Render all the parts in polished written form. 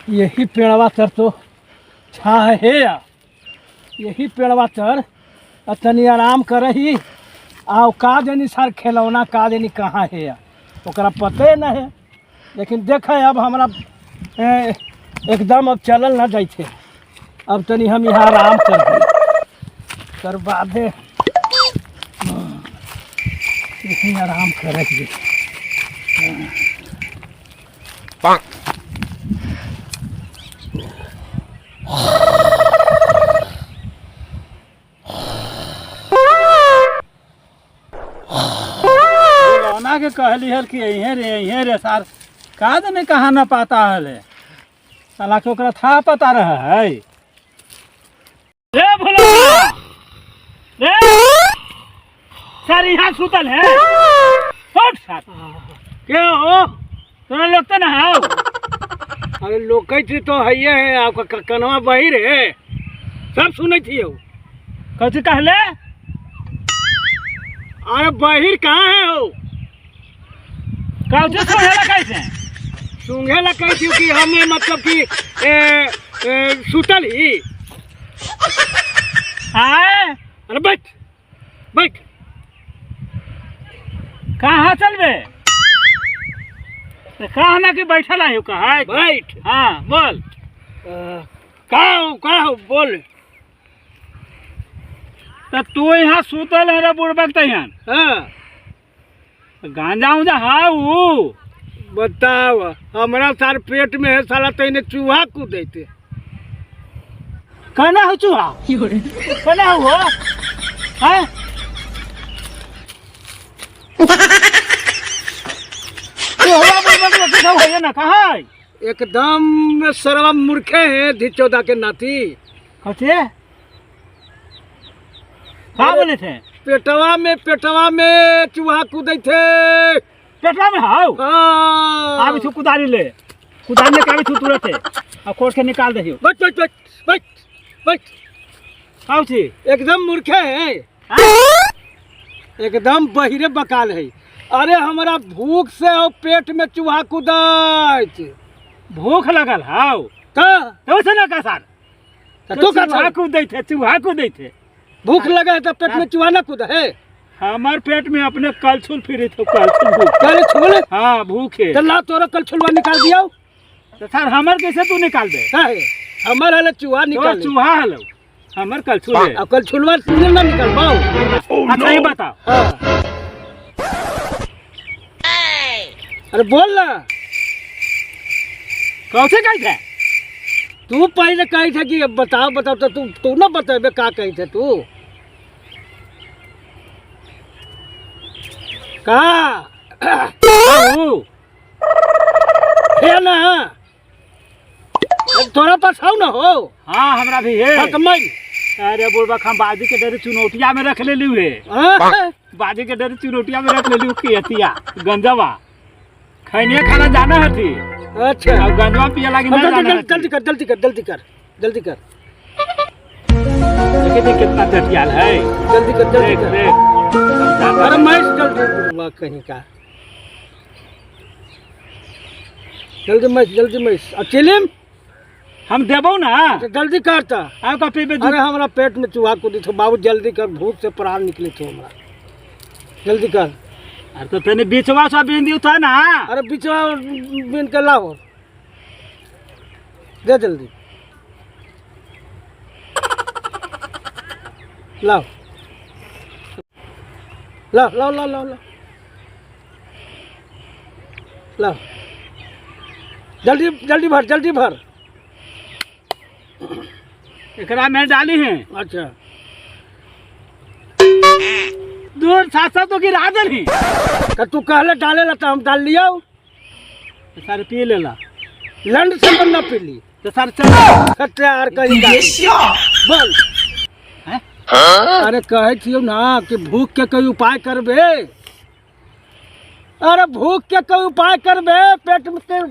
यही पेड़वा तर तो छा है या यही पेड़वा तर आ तनी आराम करही। आ का देनी सार खेलौना का देनी कहाँ है या ओकरा पते न है। लेकिन देख अब हमरा एकदम अब चलल न जाइथे, अब तनी हम यहाँ आराम कर कर बादे यहीं आराम करही। खिलौना के कहली हल कि अइहे रे सार, का जाने कहाँ न पाता हले, साला के ओकरा था पता रहा है। रे भुलौना रे सर यहाँ सुतल है। उठ सर। के हो तोरा लोग तो ना हो। अरे लोकै थी तो हइये है, आपका कनवा बहिर है, सब सुनै थी हो। कथी कहले? अरे बहिर कहाँ है हो? कथी सुनेला कैसे? सुंघे ला कही थी कि हमें मतलब कि ए, ए, सुतल ही। आए? अरे बैठ बैठ। कहाँ चलबे? तो कहाँ ना कि बैठल आयु कहाँ? बैठ। हाँ बोल। कहाँ हो, कहाँ हो बोल। तो तू यहाँ सुतल है रे बुड़बक तहियान। हाँ। गांजा उंजा हाँ ऊ। बताओ हमारा सार पेट में है साला तैने चूहा कूदैते। कहना हो चूहा? कहना हो? हाँ? चूहा बुड़बक लोग सब होइए ना कहाँ है? एकदम सरवा मूर्खे हैं धिचौदा के नाती। कथी? का बोले थे? पेटवा में चूहा कूदै थे। पेटवा में हाउ? हाँ। आबी छू कुदारी ले, कुदारी लेके आबी छू तुरंत आ कोड़ के निकाल दहियो। बैठ बैठ बैठ बैठ बैठ। काउ छी? एकदम मूर्खे हैं, एकदम बहिरे बकाल है। अरे हमारा भूख से और पेट में चूहा कूदैत। भूख लगल हाउ? तो तो से ना का सार? तो का चूहा सार? कूदै थे, चूहा कूदै थे। भूख लगा है तो पेट में चूहा ना कूदा है? हमार पेट में अपने कलछुल फिरे थे, कलछुल भूख। कलछुल? हाँ भूख है। तो ला तोरा कलछुलवा निकाल दिया। तो सर हमर कैसे तू निकाल दे? काहे? हमर हले चूहा तो निकाल। चूहा हलो, हमर कलछुल है। अब कलछुलवा ना निकाल पाओ। अच्छा ये बताओ। हाँ। अरे बोल ना। कौन से कही थे? तू पहले कही थे कि बताओ बताओ, तो तू ना बतेबे का कही थे तू? का? हाँ। है ना? अब तोरा पास हो ना हो? हाँ हमरा भी है। हाँ, तो मैं। अरे बुढ़बा हम बाजी के डरे चुनौतिया में रख लेली हुए। हाँ? बाजी के डरे चुनौतिया में रख लेली की अथिया गंजवा खैनिया खाना जाना है थी। अच्छा। अब गंजवा पिया लागी ना जल्दी जाना जल्दी जल्दी कर जल्दी कर जल्दी कर जल्दी कर। देखिए देख कितना चटियाल है। जल्दी कर जल्दी देख कर। देख। अरे मैं जल्दी बुढ़वा कहीं का। जल्दी मैं जल्दी मैं। अब चिलिम? हम देबो ना। तो जल्दी करता। आओ कॉफी पे। अरे हमारा पेट में चूहा कूदी थो बाबू, जल्दी कर, भूख से प्राण निकले थे हमारा, जल्दी कर। अरे तो तेने बिचवा सा बीन दियो था ना। अरे बिचवा बीन के लाओ दे जल्दी लाओ लाओ लाओ लाओ लाओ लाओ लाओ जल्दी जल्दी भर जल्दी भर। एकरा में डाली है। अच्छा। दूर सात सात तो गिरा देली। तो तू कहले डाले ला तो हम डाल लिया। तो सर पी लेला। लंड से ना पी ली। तो सर चल। खट्टे यार कहीं बोल। हैं? अरे कहे छियो ना कि भूख के कोई उपाय करबे। अरे भूख के कोई उपाय करबे, पेट में के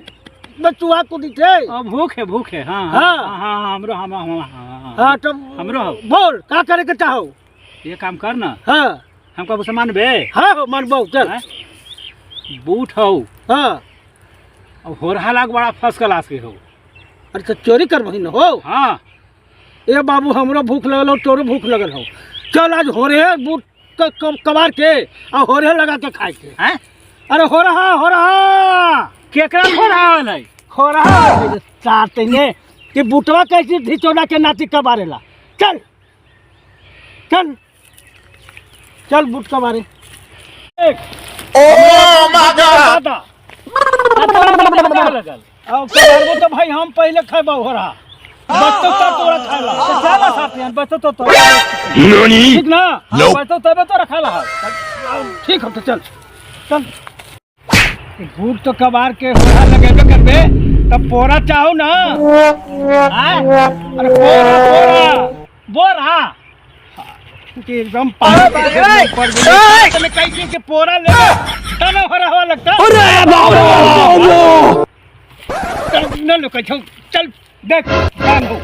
बचुआ को दिखे। ओ, भूख है, भूख है, हाँ, हाँ। हाँ, हाँ, हाँ, हमरो, हम, हम, हाँ, हाँ, हाँ, तो हमरो हो। बोल का करे के चाहो? ये काम कर ना। हाँ। हमको अब सामान बे। हाँ, हो, मानबो, चल। हैं? बूट हो। हाँ। अब होरहा लाग बड़ा फर्स्ट क्लास के हो। अरे तो चोरी कर न हो। हाँ। ए बाबू हमरो भूख लगल हो, तोरो भूख लगल हो, चल आज होरे बूट कबार के आ होरे लगा के खाए के। हैं? अरे हो रहा हो रहा। केकरा हो रहा है? हो रहा चाहते ने कि बूटवा कैसी धिचोना के नाती कबारेला। चल चल चल बूट कबारे। ओ my God. लगल अब कबारबो तो भाई हम पहले खेबो हो रहा, बच्चों का तोरा खाला। तो चल साथियन बचो तो ठीक ना? हाँ, बचो तबे तो रखा ला। ठीक हो तो चल चल। बूट तो कबार के होरा लगेबे करबे तब पोरा चाहो ना। अरे पोरा पोरा बोरा कि एकदम पानी पड़ गई। तने कई दिन के पोरा ले तना होरा हवा लगता। अरे बाप रे। चल न लो कहीं चल देख जान हो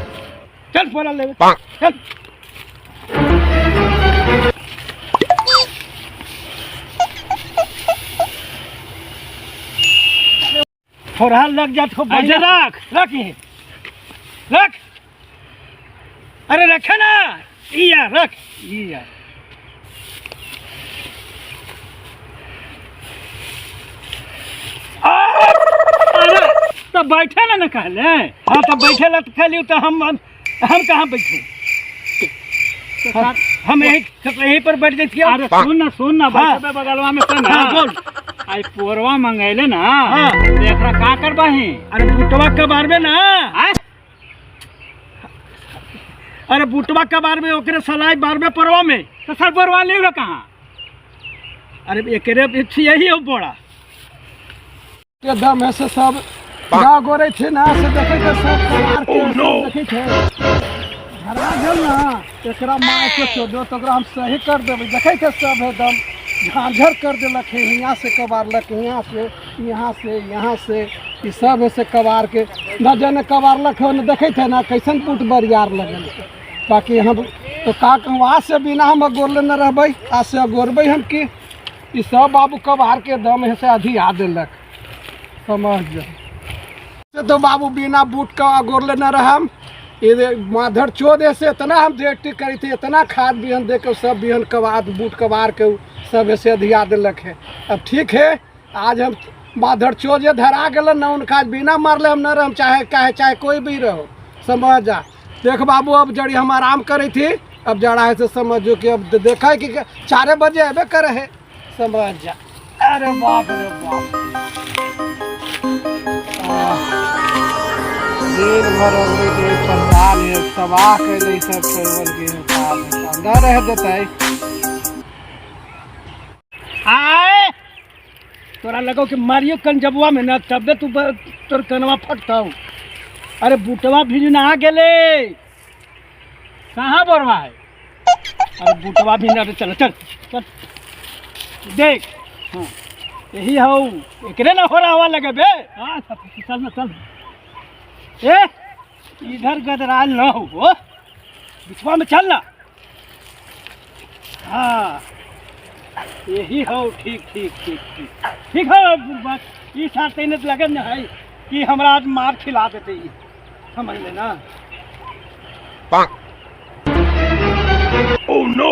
चल पोरा ले चल। होरा लग जात हो ऐसे रख रख ये रख। अरे रखे ना इया रख इया। अरे तो बैठे ना ना कहले। हाँ तो बैठे ला तो खाली तो हम कहाँ बैठे? हम यहीं पर बैठ जाती। अरे सुन ना सुन ना हाँ। बैठे बगलवा में सुन। हाँ बोल। आई पोरवा मंगैले ना। हाँ। एकरा का करबाही? अरे बूटवा कबारबे ना। आय? अरे बूटवा कबारबे ओकरे सलाई बारबे परवा में। तो सर बोरवा लेगा कहाँ? अरे एकरे यही हो बोरा के दम है से सब गाँव गोरे थे ना से देखे थे सब कबार के देखे थे धरा गेल ना एकरा मार के चोदो तो ओकरा हम सही कर देबै। देखे थे सब एकदम झांझर कर देलक है, हियाँ से कबारलक, हियाँ से यहाँ से यहाँ से ई सब ऐसे कबार के न जाने कबारलक हो न देखे थे ना कैसन पुट बरियार लगल। बाकी हम तो का कहूँ आज से बिना हम अगोरले न रहबै, आज से अगोरबै हम की ई सब बाबू कबार के दम है से अधि आ देलक। समझ जा से तो बाबू बिना बूट का अगोरले न रहम। ये माधर चोद ऐसे इतना हम देख करी थी, इतना खाद बिहन दे के सब बिहन कबार बूट कबार के सब ऐसे अधिया देलक है। अब ठीक है आज हम माधर चोद जे धरा गल न उनका बिना मारले हम न रहम, चाहे काहे चाहे कोई भी रहो। समझ जा देख बाबू अब जड़ी हम आराम करी थी, अब जड़ा है से समझो कि अब देखा है कि 4 बजे अबे करे है। समझ जा। अरे बाप रे बाप दिन भर हो गई तो परेशान है तबाह कैले सब छोड़ के न रह देता है। आए तोरा लगो कि मारियो कंजबुआ में ना तबे तू तोर कनवा फटता। अरे बूटवा भी ना गेले। कहाँ बोरवा है? अरे बूटवा भी ना। चल चल चल देख। हाँ यही हो एकरे ना हो रहा हवा लगे बे। हाँ चल ना चल। ए इधर गदराल न हो बिछवा में चल ना। हाँ यही हो ठीक ठीक ठीक ठीक ठीक है। बस ये साथ तो लगन न है कि हमरा आज मार खिला देते समझ लेना। Oh no.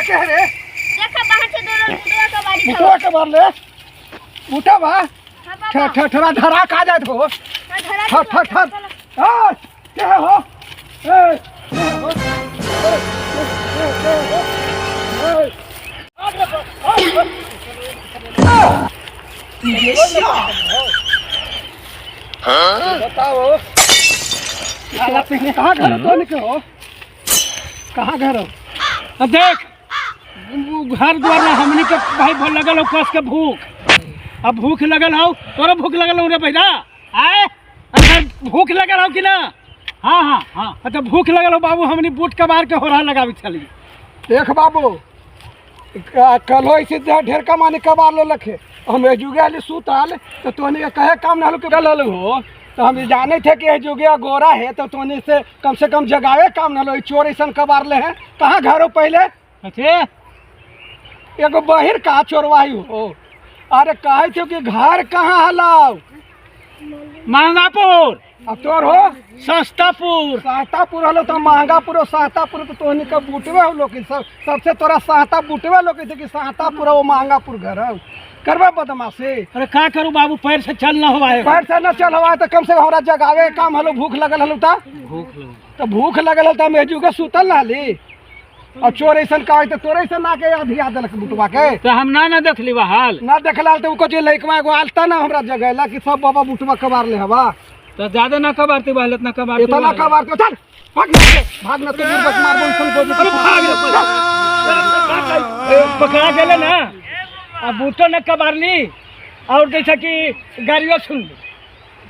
कह रे बूटवा कबार ले बूटा बा ठरा धरा का जात हो ठर ठर ठर आ के हो ए बताओ कहाँ घर हो तो के हो कहाँ घर हो? देख घर द्वार में हमनी के भाई भो लगल हो कस के भूख। अब भूख लगल हो तोरो भूख लगल हो रे भैया? आए अरे भूख लगल हो कि ना? हाँ हाँ हाँ। अच्छा भूख लगल हो बाबू हमनी बूट कबार के होरा लगावी छली। देख बाबू कल हो ऐसे ढेर कमाने कबार ले लखे हम जुगे सुतल तो तोहनी कहे काम ना के गल हो तो हम जाने थे कि जुगे गोरा है तो तोहनी से कम जगावे काम ना लो चोर ऐसा कबार ले हैं। कहाँ घर हो पहले? अच्छे एगो बहिर का चोरवाही हो। अरे कहे थे कि घर कहाँ हलाव? महंगापुर। अब तोर हो सस्तापुर। सहतापुर हलो तो महंगापुर और सहतापुर तो तोहनी के बूटवे हो लोग सब, सबसे तोरा सहता बूटवे लोग थे कि सहतापुर हो महंगापुर घर हो। करबे बदमाशी। अरे का करूँ बाबू, पैर से चल ना हुआ है। पैर से न चल हवा तो कम से कम हमरा जगावे के काम हलो। भूख लगल हलो ता, तो भूख लगल हल त हम एजू के सुतल ना हली। और चोर ऐसन का तो तोरे ऐसन ना के अधिया देलक बुटवा के। तो हम ना ना देखली बा हाल। ना देखला तो उ जे लइकवा एगो आलता ना हमरा जगैला कि सब बाबा बुटवा कबार ले हवा। तो ज्यादा ना कबारती बा, इतना कबारती इतना कबार के चल भाग ना से, भाग ना तो बस मार बोल सन गोली। अरे भाग रे, पकड़ा गेले ना, अब बूटो न कबारली और जैसा कि गाड़ियों सुन ली।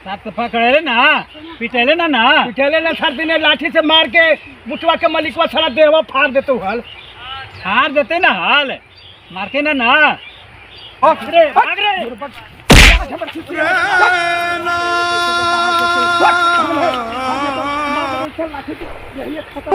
साथ तो पकड़े ना, पिटेले ना ना। पिटेले ना सर दिन लाठी से मार के बुटवा के मलिकवा सारा देहवा फाड़ देते हल। हार देते ना हाल, मार के ना ना। भाग रे, भाग रे। लाठी के यही खत्म।